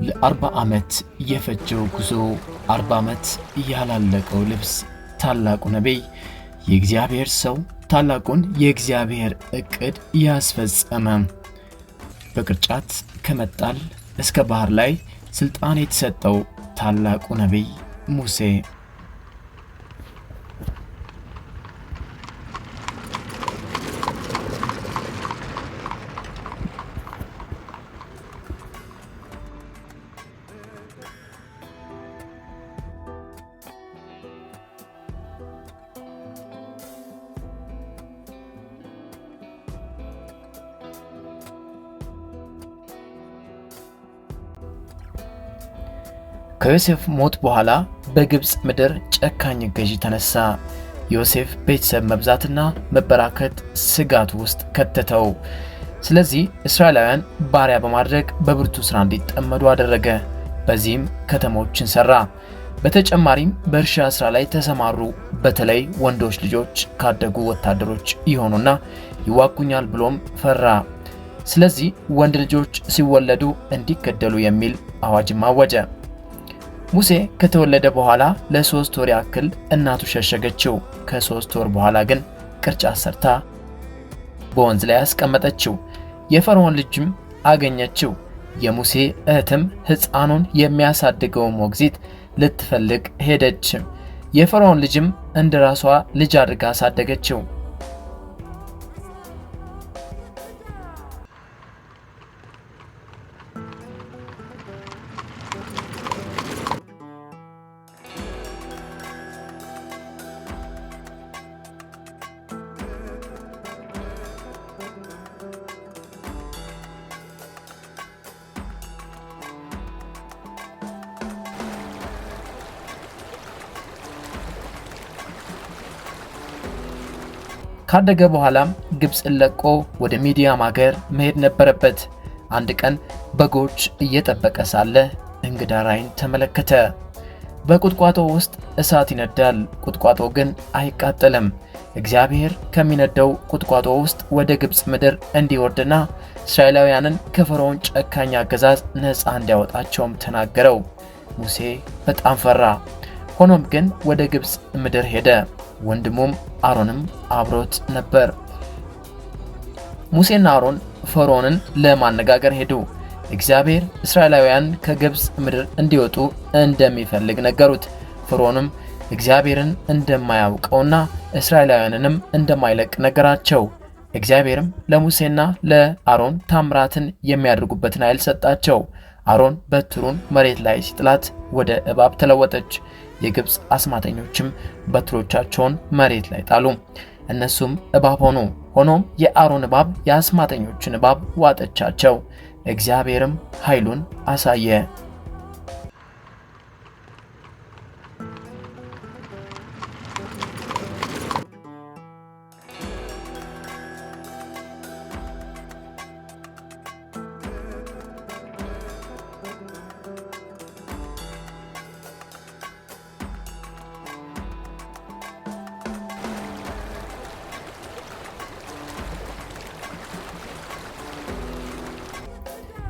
ለ40 ዓመት የፈጀው ጉዞ፣ 40 ዓመት ያላለቀው ልብስ፣ ታላቁ ነቢይ፣ የእግዚአብሔር ሰው፣ ታላቁን የእግዚአብሔር እቅድ ያስፈጸመ፣ በቅርጫት ከመጣል እስከ ባህር ላይ ስልጣን የተሰጠው ታላቁ ነቢይ ሙሴ። ከዮሴፍ ሞት በኋላ በግብፅ ምድር ጨካኝ ገዢ ተነሳ። ዮሴፍ ቤተሰብ መብዛትና መበራከት ስጋት ውስጥ ከተተው። ስለዚህ እስራኤላውያን ባሪያ በማድረግ በብርቱ ስራ እንዲጠመዱ አደረገ። በዚህም ከተሞችን ሰራ። በተጨማሪም በእርሻ ስራ ላይ ተሰማሩ። በተለይ ወንዶች ልጆች ካደጉ ወታደሮች ይሆኑና ይዋጉኛል ብሎም ፈራ። ስለዚህ ወንድ ልጆች ሲወለዱ እንዲገደሉ የሚል አዋጅም አወጀ። ሙሴ ከተወለደ በኋላ ለ3 ወር ያክል እናቱ ሸሸገችው። ከ3 ወር በኋላ ግን ቅርጫት ሰርታ በወንዝ ላይ አስቀመጠችው። የፈርዖን ልጅም አገኘችው። የሙሴ እህትም ሕፃኑን የሚያሳድገው ሞግዚት ልትፈልግ ሄደች። የፈርዖን ልጅም እንደራሷ ልጅ አድርጋ አሳደገችው። ካደገ በኋላም ግብፅን ለቆ ወደ ሚዲያም ሀገር መሄድ ነበረበት። አንድ ቀን በጎች እየጠበቀ ሳለ እንግዳ ራእይን ተመለከተ። በቁጥቋጦ ውስጥ እሳት ይነዳል፣ ቁጥቋጦ ግን አይቃጠልም። እግዚአብሔር ከሚነደው ቁጥቋጦ ውስጥ ወደ ግብፅ ምድር እንዲወርድና እስራኤላውያንን ከፈርዖን ጨካኝ አገዛዝ ነፃ እንዲያወጣቸውም ተናገረው። ሙሴ በጣም ፈራ። ሆኖም ግን ወደ ግብፅ ምድር ሄደ። ወንድሙም አሮንም አብሮት ነበር። ሙሴና አሮን ፈርዖንን ለማነጋገር ሄዱ። እግዚአብሔር እስራኤላውያን ከግብፅ ምድር እንዲወጡ እንደሚፈልግ ነገሩት። ፈርዖንም እግዚአብሔርን እንደማያውቀውና እስራኤላውያንንም እንደማይለቅ ነገራቸው። እግዚአብሔርም ለሙሴና ለአሮን ታምራትን የሚያደርጉበትን ኃይል ሰጣቸው። አሮን በትሩን መሬት ላይ ሲጥላት ወደ እባብ ተለወጠች። የግብፅ አስማተኞችም በትሮቻቸውን መሬት ላይ ጣሉ፣ እነሱም እባብ ሆኑ። ሆኖም የአሮን እባብ የአስማተኞችን እባብ ዋጠቻቸው። እግዚአብሔርም ኃይሉን አሳየ።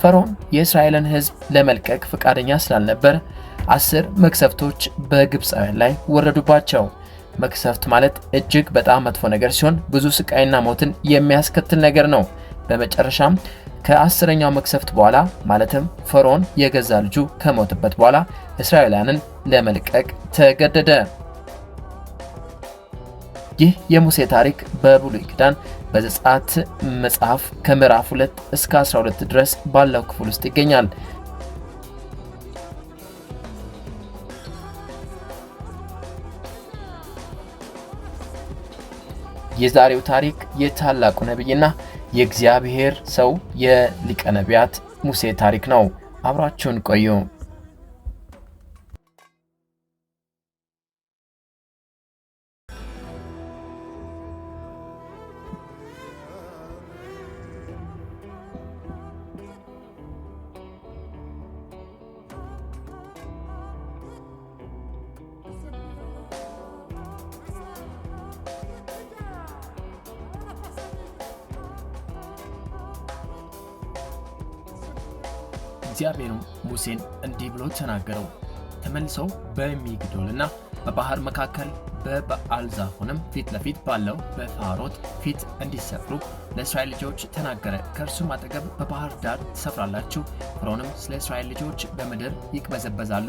ፈርዖን የእስራኤልን ሕዝብ ለመልቀቅ ፈቃደኛ ስላልነበር 10 መቅሰፍቶች በግብፃውያን ላይ ወረዱባቸው። መቅሰፍት ማለት እጅግ በጣም መጥፎ ነገር ሲሆን ብዙ ስቃይና ሞትን የሚያስከትል ነገር ነው። በመጨረሻም ከ10ኛው መቅሰፍት በኋላ ማለትም ፈርዖን የገዛ ልጁ ከሞተበት በኋላ እስራኤላውያንን ለመልቀቅ ተገደደ። ይህ የሙሴ ታሪክ በብሉይ ኪዳን በዘጸአት መጽሐፍ ከምዕራፍ 2 እስከ 12 ድረስ ባለው ክፍል ውስጥ ይገኛል። የዛሬው ታሪክ የታላቁ ነቢይና የእግዚአብሔር ሰው የሊቀ ነቢያት ሙሴ ታሪክ ነው። አብራችሁን ቆዩ። እግዚአብሔርም ሙሴን እንዲህ ብሎ ተናገረው። ተመልሰው በሚግዶልና በባህር መካከል በበኣልዛፎንም ፊት ለፊት ባለው በፋሮት ፊት እንዲሰፍሩ ለእስራኤል ልጆች ተናገረ። ከእርሱም አጠገብ በባህር ዳር ትሰፍራላችሁ። ፈርዖንም ስለ እስራኤል ልጆች በምድር ይቅበዘበዛሉ፣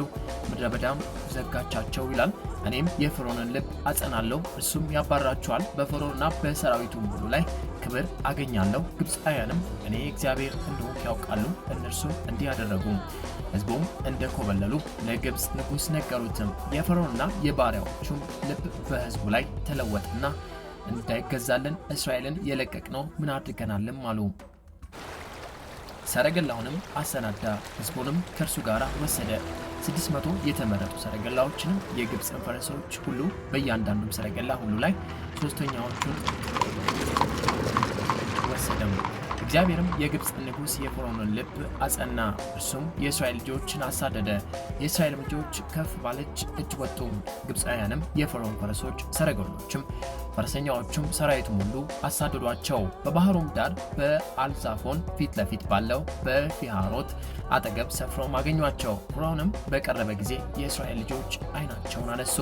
ምድረ በዳም ዘጋቻቸው ይላል። እኔም የፈርዖንን ልብ አጸናለሁ፣ እርሱም ያባራቸዋል። በፈርዖንና በሰራዊቱም ሁሉ ላይ ክብር አገኛለሁ። ግብፃውያንም እኔ እግዚአብሔር እንደሆንኩ ያውቃሉ። እነርሱም እንዲህ አደረጉ። ሕዝቡም እንደኮበለሉ ለግብፅ ንጉሥ ነገሩትም። የፈርዖንና የባሪያዎቹም ልብ በሕዝቡ ላይ ተለወጠና እንዳይገዛልን እስራኤልን የለቀቅነው ምን አድርገናልም አሉ። ሰረገላውንም አሰናዳ፣ ሕዝቡንም ከእርሱ ጋር ወሰደ። 600 የተመረጡ ሰረገላዎችንም የግብፅን ፈረሶች ሁሉ በእያንዳንዱም ሰረገላ ሁሉ ላይ ሦስተኛዎቹን ወሰደም። እግዚአብሔርም የግብፅ ንጉሥ የፈርዖንን ልብ አጸና፣ እርሱም የእስራኤል ልጆችን አሳደደ። የእስራኤልም ልጆች ከፍ ባለች እጅ ወጡ። ግብፃውያንም የፈርዖን ፈረሶች፣ ሰረገሎችም፣ ፈረሰኛዎቹም ሰራዊቱም ሁሉ አሳደዷቸው። በባህሩም ዳር በአልዛፎን ፊት ለፊት ባለው በፊሃሮት አጠገብ ሰፍረው አገኟቸው። ፈርዖንም በቀረበ ጊዜ የእስራኤል ልጆች ዓይናቸውን አነሱ፣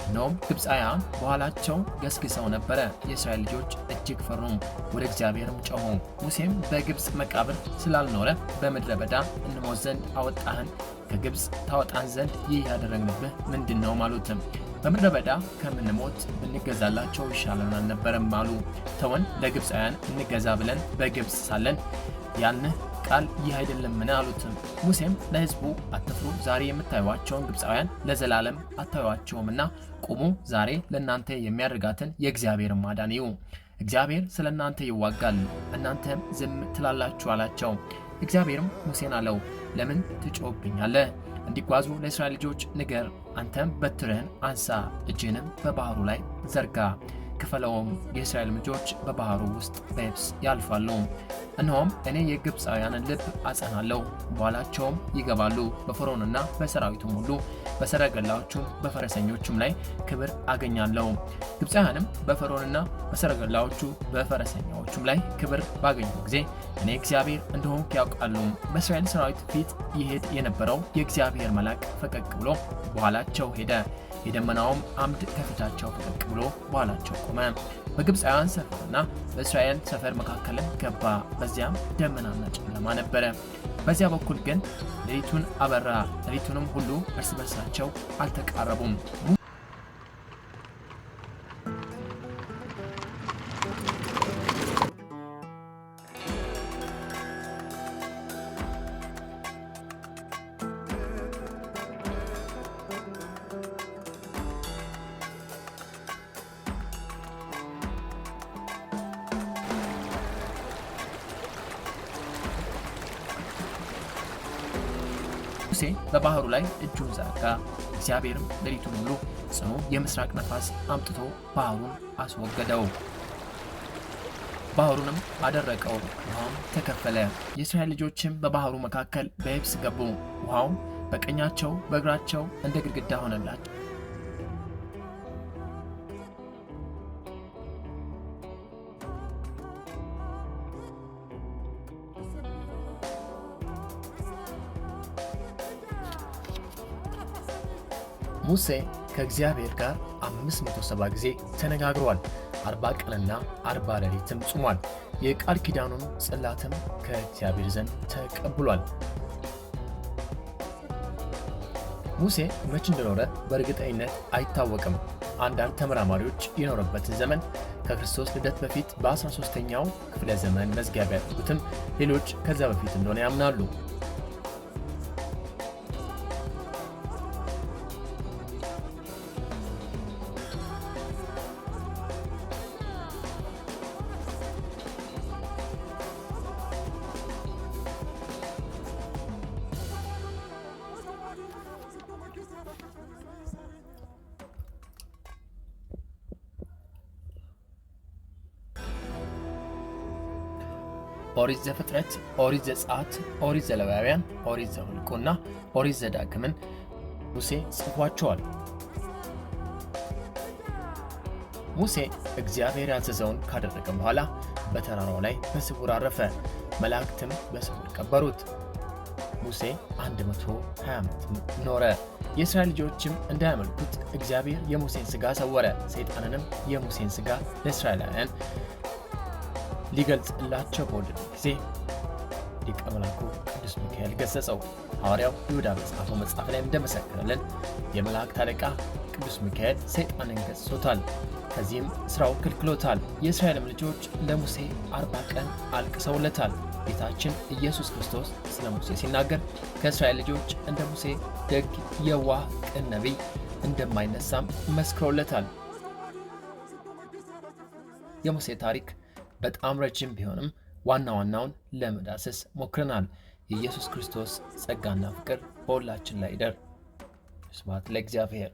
እነሆም ግብፃውያን በኋላቸው ገስግሰው ነበረ። የእስራኤል ልጆች እጅግ ፈሩ፣ ወደ እግዚአብሔርም ጮኹ። ሙሴም በግብፅ መቃብር ስላልኖረ በምድረ በዳ እንሞት ዘንድ አወጣህን? ከግብፅ ታወጣን ዘንድ ይህ ያደረግንብህ ምንድን ነው? አሉትም። በምድረ በዳ ከምንሞት ብንገዛላቸው ይሻለን አልነበረም አሉ። ተወን፣ ለግብፃውያን እንገዛ ብለን በግብፅ ሳለን ያልንህ ቃል ይህ አይደለምን? አሉትም። ሙሴም ለሕዝቡ አትፍሩ፣ ዛሬ የምታዩዋቸውን ግብፃውያን ለዘላለም አታዩዋቸውምና ቁሙ፣ ዛሬ ለእናንተ የሚያደርጋትን የእግዚአብሔርን ማዳን እዩ። እግዚአብሔር ስለ እናንተ ይዋጋል፣ እናንተም ዝም ትላላችሁ አላቸው። እግዚአብሔርም ሙሴን አለው፣ ለምን ትጮህብኛለህ? እንዲጓዙ ለእስራኤል ልጆች ንገር። አንተም በትርህን አንሳ፣ እጅህንም በባህሩ ላይ ዘርጋ፣ ክፈለውም። የእስራኤል ልጆች በባህሩ ውስጥ በየብስ ያልፋሉ። እነሆም እኔ የግብፃውያንን ልብ አጸናለሁ፣ በኋላቸውም ይገባሉ። በፈርዖንና በሰራዊቱም ሁሉ በሰረገላዎቹም በፈረሰኞቹም ላይ ክብር አገኛለሁ። ግብፃውያንም በፈርዖንና በሰረገላዎቹ በፈረሰኛዎቹም ላይ ክብር ባገኙ ጊዜ እኔ እግዚአብሔር እንደሆንኩ ያውቃሉ። በእስራኤል ሰራዊት ፊት ይሄድ የነበረው የእግዚአብሔር መልአክ ፈቀቅ ብሎ በኋላቸው ሄደ። የደመናውም አምድ ከፊታቸው ፈቀቅ ብሎ በኋላቸው ቆመ። በግብፃውያን ሰፈርና በእስራኤል ሰፈር መካከልም ገባ። በዚያም ደመናና ጨለማ ነበረ። በዚያ በኩል ግን ሌሊቱን አበራ። ሌሊቱንም ሁሉ እርስ በርሳቸው አልተቃረቡም። ሙሴ በባህሩ ላይ እጁን ዘረጋ። እግዚአብሔርም ሌሊቱን ሁሉ ጽኑ የምስራቅ ነፋስ አምጥቶ ባህሩን አስወገደው። ባህሩንም አደረቀው፣ ውሃውም ተከፈለ። የእስራኤል ልጆችም በባህሩ መካከል በየብስ ገቡ። ውሃውም በቀኛቸው በእግራቸው እንደ ግድግዳ ሆነላቸው። ሙሴ ከእግዚአብሔር ጋር 570 ጊዜ ተነጋግሯል። 40 ቀንና 40 ሌሊትም ጾሟል። የቃል ኪዳኑን ጽላትም ከእግዚአብሔር ዘንድ ተቀብሏል። ሙሴ መቼ እንደኖረ በእርግጠኝነት አይታወቅም። አንዳንድ ተመራማሪዎች የኖረበትን ዘመን ከክርስቶስ ልደት በፊት በ13ኛው ክፍለ ዘመን መዝጊያ ቢያደርጉትም ሌሎች ከዚያ በፊት እንደሆነ ያምናሉ። ኦሪት ዘፍጥረት፣ ኦሪት ዘጸአት፣ ኦሪት ዘሌዋውያን፣ ኦሪት ዘኍልቍና ኦሪት ዘዳግምን ሙሴ ጽፏቸዋል። ሙሴ እግዚአብሔር ያዘዘውን ካደረገ በኋላ በተራራው ላይ በስውር አረፈ። መላእክትም በስውር ቀበሩት። ሙሴ 120 ዓመት ኖረ። የእስራኤል ልጆችም እንዳያመልኩት እግዚአብሔር የሙሴን ሥጋ ሰወረ። ሰይጣንንም የሙሴን ሥጋ ለእስራኤላውያን ሊገልጽላቸው በወደደ ጊዜ ሊቀ መላኩ ቅዱስ ሚካኤል ገሠጸው። ሐዋርያው ይሁዳ በጻፈው መጽሐፍ ላይ እንደመሰከረልን የመላእክት አለቃ ቅዱስ ሚካኤል ሰይጣንን ገሥጾታል። ከዚህም ስራው ከልክሎታል። የእስራኤልም ልጆች ለሙሴ 40 ቀን አልቅሰውለታል። ጌታችን ኢየሱስ ክርስቶስ ስለ ሙሴ ሲናገር ከእስራኤል ልጆች እንደ ሙሴ ደግ፣ የዋህ፣ ቅን ነቢይ እንደማይነሳም መስክሮለታል። የሙሴ ታሪክ በጣም ረጅም ቢሆንም ዋና ዋናውን ለመዳሰስ ሞክረናል። የኢየሱስ ክርስቶስ ጸጋና ፍቅር በሁላችን ላይ ይደር። ስብሐት ለእግዚአብሔር።